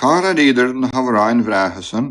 Cár airíodar na hamhráin bhreátha san?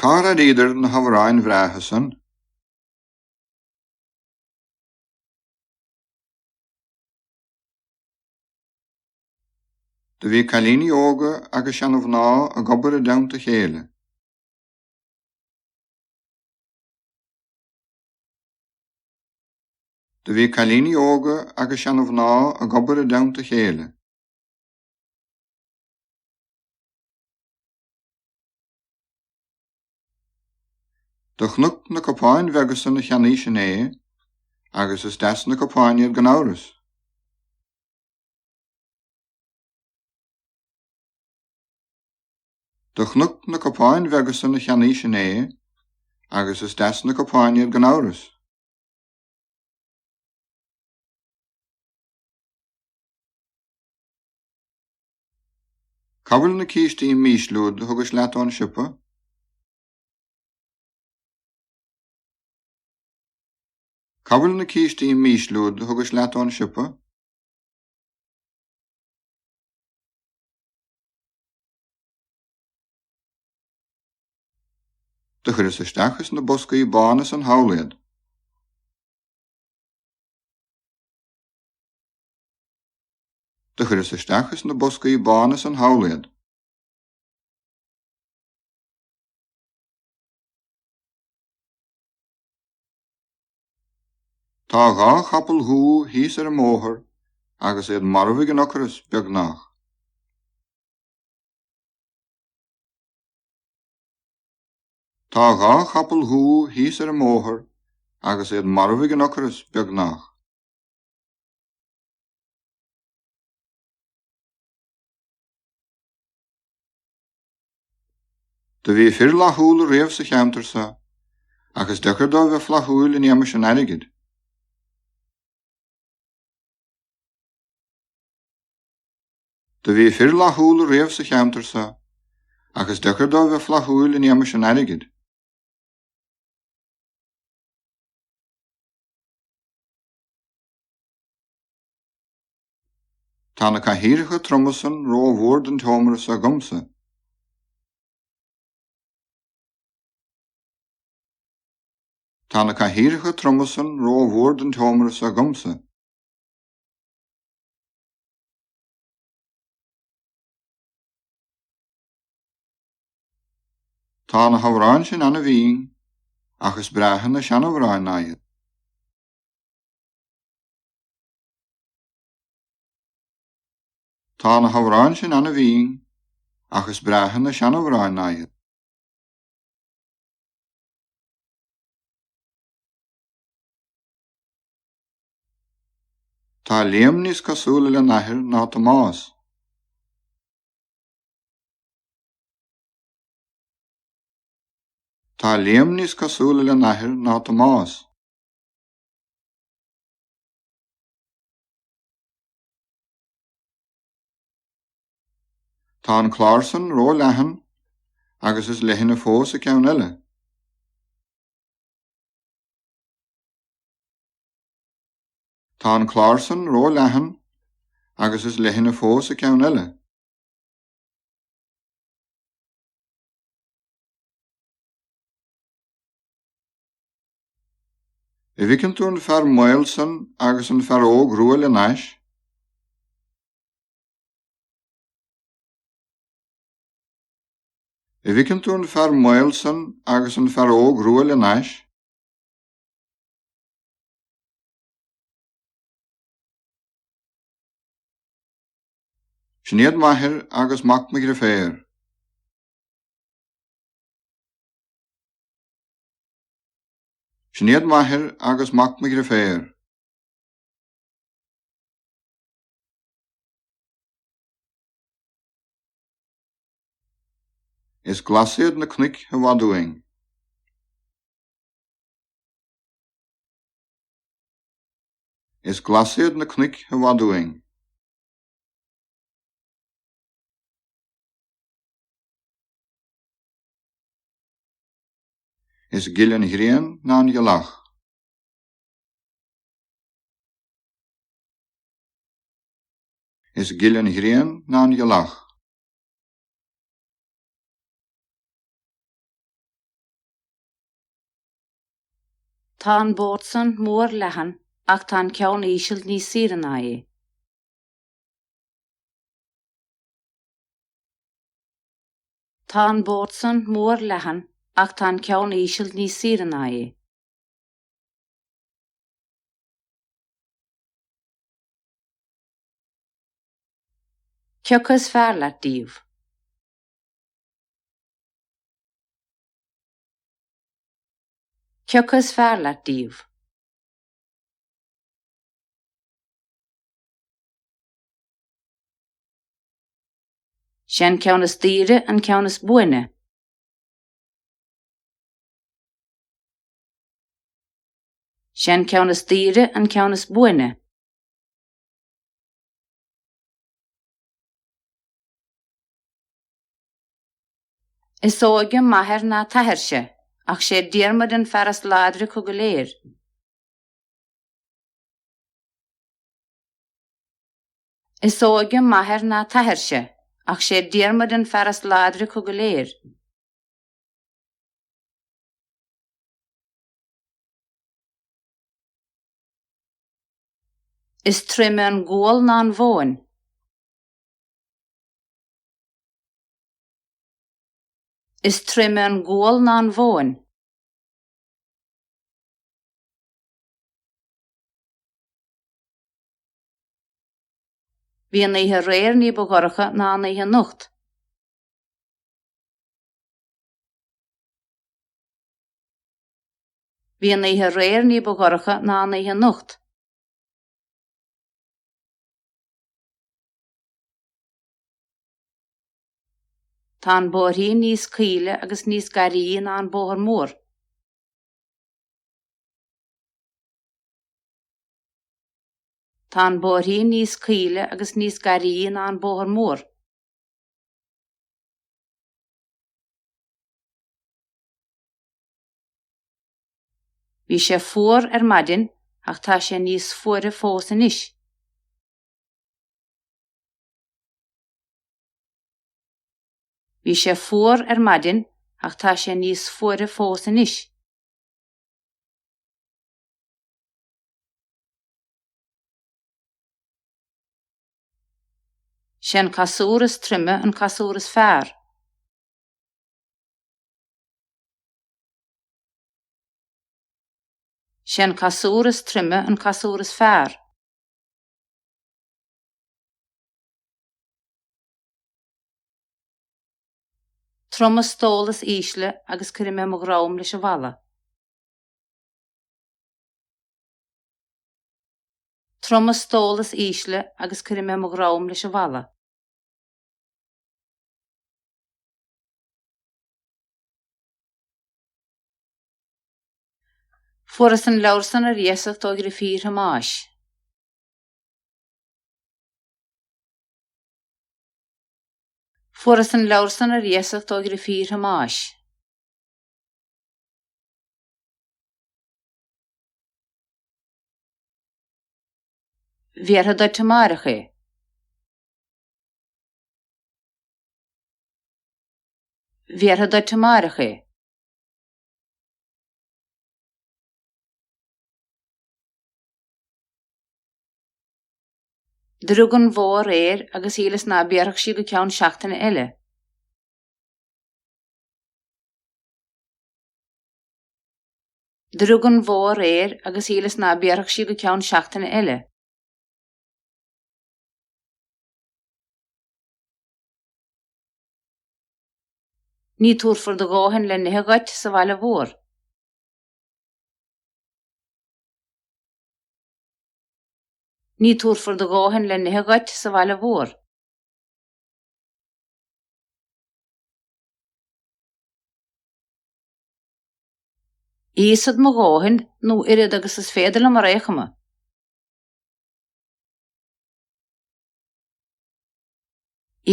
Cár airíodar na hamhráin bhreátha san? Do bhí cailíní óga agus seana-mhná ag obair i dteannta a chéile. Do bhí cailíní óga agus seana-mhná ag obair i dteannta a chéile. Do chonac na cupáin bheaga san a cheannaís inné agus is deas na cupáin iad gan amhras. Do chonac na cupáin bheaga san a cheannaís inné agus is deas na cupáin iad gan amhras. Cá bhfuil na cístí mísle úd a thugais leat ón siopa? Cá bhfuil na cístí mísle úd a thugais leat ón siopa? Do chuireas isteach ins na boscaí bána san thall iad. Do chuireas isteach ins na boscaí bána san thall iad. Tá dha chapall dhubh thíos ar an mbóthar agus iad marbh ag an ocras, beagnach. Tá dha chapall dhubh thíos ar an mbóthar agus iad marbh ag an ocras, beagnach. Do bhí fir fhlaithiúla riamh sa cheantar so, ach is deacair dóibh bheith flaithiúil in éamais an airgid. Do bhí fir fhlaithiúla riamh sa cheantar so, ach is deacair dóibh bheith flaithiúil in éamais an airgid. Tá na cathaoireacha troma san ró-mhór don tseomra so agamsa. Tá na cathaoireacha troma san ró-mhór don tseomra so agamsa. Tá na hamhráin sin ana-bhinn, ach is breátha na seanamhráin ná iad. Tá na hamhráin sin ana-bhinn, ach is breátha na seanamhráin ná iad. Tá Liam níos cosúla lena athair ná Tomás. Tá Liam níos cosúla lena athair ná Tomás. Tá an clár san ró-leathan agus is leithne fós an ceann eile. Tá an clár san ró-leathan agus is leithne fós an ceann eile. An bhfeiceann tú an fear maol san agus an fear óg rua lena ais? An bhfeiceann tú an fear maol san agus an fear óg rua lena ais? Sin iad m'athair agus mac mo dhriféar. Sin iad m'athair agus mac mo dhriféar. Is glas iad na cnoic i bhfad uainn. Is glas iad na cnoic i bhfad uainn. Is gile an ghrian ná an ghealach. Is gile an ghrian ná an ghealach. Tá an bord san mór leathan ach tá an ceann íseal níos saoire ná é. Tá an bord san mór leathan ach tá an ceann íseal níos saoire ná é. Cioca is fearr leat díobh? Cioca is fearr leat díobh? Sé an ceann is daoire an ceann is buaine. Sé an ceann is daoire an ceann is buaine. Is óige m'athair ná t'athairse, ach sé Diarmuid an fear is láidre acu go léir. Is óige m'athair ná t'athairse, ach sé Diarmuid an fear is láidre acu go léir. Is troime an gual ná an mhóin. Is troime an gual ná an mhóin. Bhí an oíche aréir ní ba dhorcha ná an oíche anocht. Bhí an oíche aréir ní ba dhorcha ná an oíche anocht. Tá an bóithrín níos caoile agus níos gairí ná an bóthar mór. Tá an bóithrín níos caoile agus níos gairí ná an bóthar mór. Bhí sé fuar ar maidin ach tá sé níos fuaire fós anois. Bhí sé fuar ar maidin ach tá sé níos fuaire fós anois. Sé an casúr is troime an casúr is fearr. Sé an casúr is troime an casúr is fearr. Tabhair dom an stól is ísle agus cuirfidh mé mo dhrom leis an bhalla. Tabhair dom an stól is ísle agus cuirfidh mé mo dhrom leis an bhalla. Fuaireas an leabhar san ar iasacht ó dhrifír Thomáis. Fuaireas an leabhar san ar iasacht ó dhrifír Thomáis. Bhéarfad duit amáireach é. Bhéarfad duit amáireach é. Do rug an bhó aréir agus shíleas ná béarfadh sí go ceann seachtaine eile. Do rug an bhó aréir agus shíleas ná béarfadh sí go ceann seachtaine eile. Ní tabharfar do dhóthain le n-ithe dhuit sa bhaile mhór. Ní tabharfar do dhóthain le n-ithe dhuit sa bhaile mhór. Íosfad mo dhóthain, nó oiread agus is féidir liom ar aon chuma.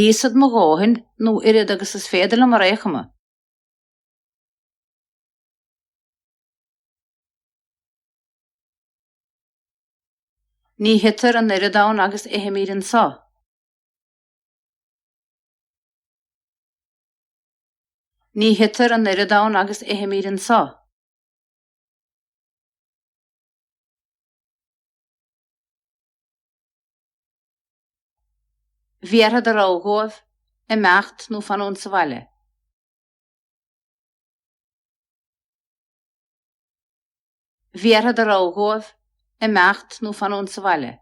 Íosfad mo dhóthain, nó oiread agus is féidir liom ar aon chuma. Ní hitear an oiread ann agus ithimid anso. Ní hitear an oiread ann agus ithimid anso. Bhéarfad a rogha dhóibh, imeacht nó fanúint sa bhaile. Bhéarfad a rogha dhóibh, imeacht nó fanúint sa bhaile.